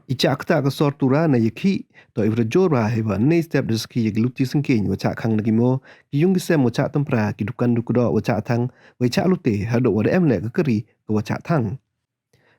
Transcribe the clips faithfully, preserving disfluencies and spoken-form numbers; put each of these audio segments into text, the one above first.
I chah ktah ka sor Tura na yakhih, toh i wa da jur bha heiwa nei step da sakhi ya ki luti syngkeiñ wa chah khang na ki mo, ki yung ki sem wa chah tympra, ki dukan du kdoh wa chah thang, wei chah lute, haduh wa da em leh ka kari ka wa chah thang.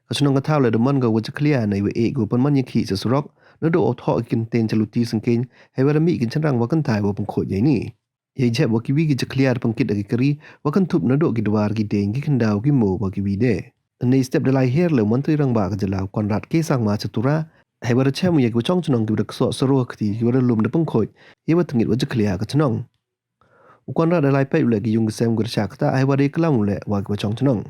Ka chnong ka thaw le da mon ka wa jakhlia na i wa e ka wa pynman yakhih cha surok, naduh wa thoh ki kyntien cha luti syngkeiñ, heiwa da mih ki chynrang wa kynthai wa pynkhuid ya ini. Yei jhep wa kiwi ki jakhlia da pynkit da ki kari, wa kynthup naduh ki dwar, ki deiñ, ki khyndaw, ki mo wa kiwi de. Nei step da lai her le u Montri Rangbah ka jylla u Conrad K Sangma cha Tura, heiwa da chem u ya ki wa chong chnong ki wa da ksoh saro kti ki wa da lum da pynkhuid, yei wa tyngit wa jakhlia ka chnong. U Conrad da lai peit u leh ki yung ki sem ki wa da chah ktah, heiwa da klam u leh wa ki wa chong chnong.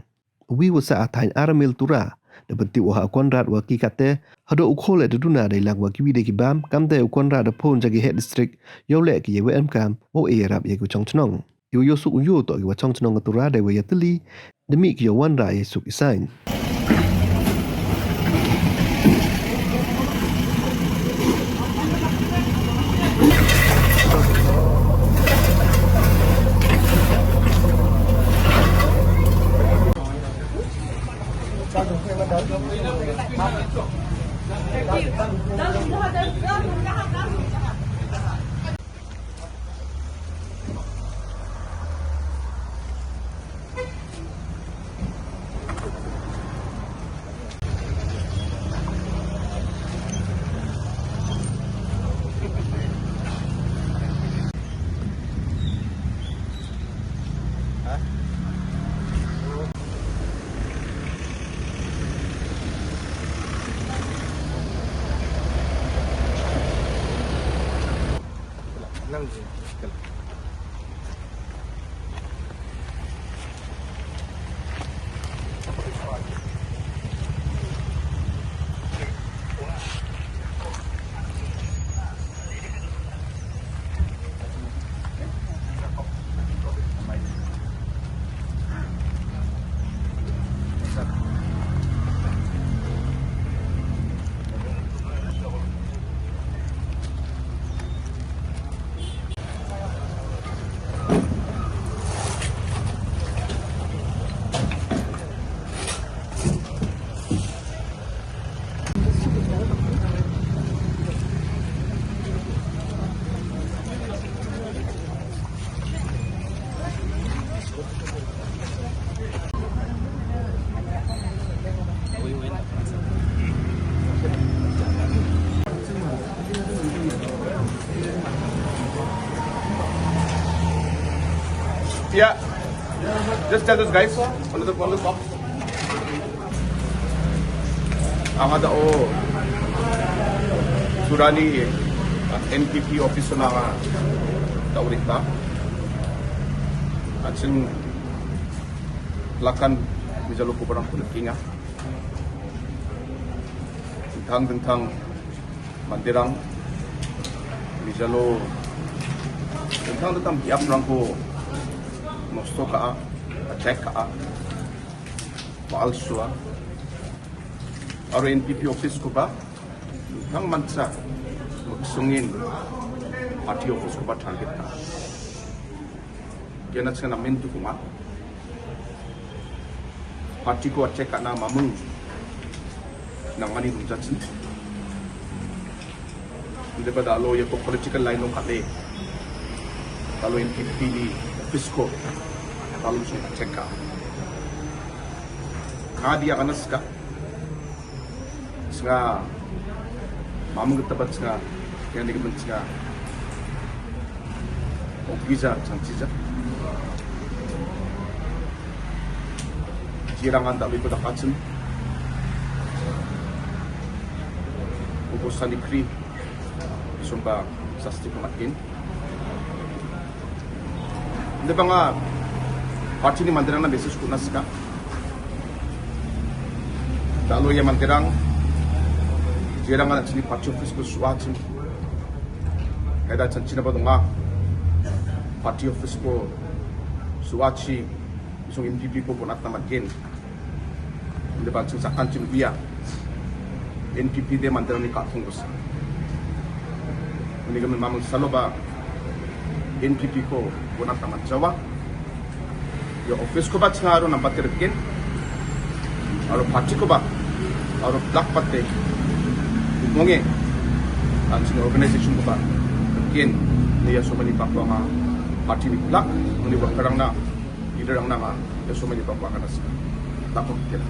Wi wa sah thaiñ Aramil Tura, da pyntip u ha u Conrad wa ki kate, haduh u kho le da duna dei lang wa kiwi de ki bam, kamte u Conrad da phone cha ki head district, yow leh ki ya wa em kam, wow e yarap ya ki wa chong chnong. Yow yoh suk u yoh toh ki wa chong chnong ka Tura dei wa yatylli, da mih ki yow wanrah ya suk i saiñ. Yeah. Just tell those guys. Another, another box. Anga da o surani N P P office na nga da ulit ta. Atsin lakan mi jalo ko barang kulit kinga. Tentang, tentang mandirang mi jalo. Tentang, tentang biap rang ko nosto ka, attack ka. Palsua. Aro N P P office ko ba, nang mansa, magsungin party office ko ba target ka. Kena chana mintu kuma. Party ko attack ka na mamung. Nang mani rumjatsin. Nde ba da lo ya ko political line lo kate. Da lo N P P ni office ko. Da lo sung check ka. Ka dia kanas ka. Snga mamung ka tabat snga. Yang ni ka snga. O visa chang chija. Jirangan da bi ko da kachin. Ubo sani kri. Sumba sasti ko matkin. Nde ba nga party ni mandirang na basis ko naska. Da lo ya mandirang. Jirangan chini party office ko suachin. Kaida chan china ba donga. Party office ko suachi. Isung N P P ko bonat na matkin. Nde ba ching sakan ching bia. N P P de mandirang ni ka thung ko sa. Ni ka mamang salo ba N P P ko bonat na mat jawa. Ya office ko ba ching aro nambat kerkin. Aro party ko ba. Aro black party. Mo ngi, a chini organisation ko ba, kin, ni ya so many pa ko nga, party ni la, ni wa karang na, leader ang na nga, ya so many pa ko nga na sa, la ko kira.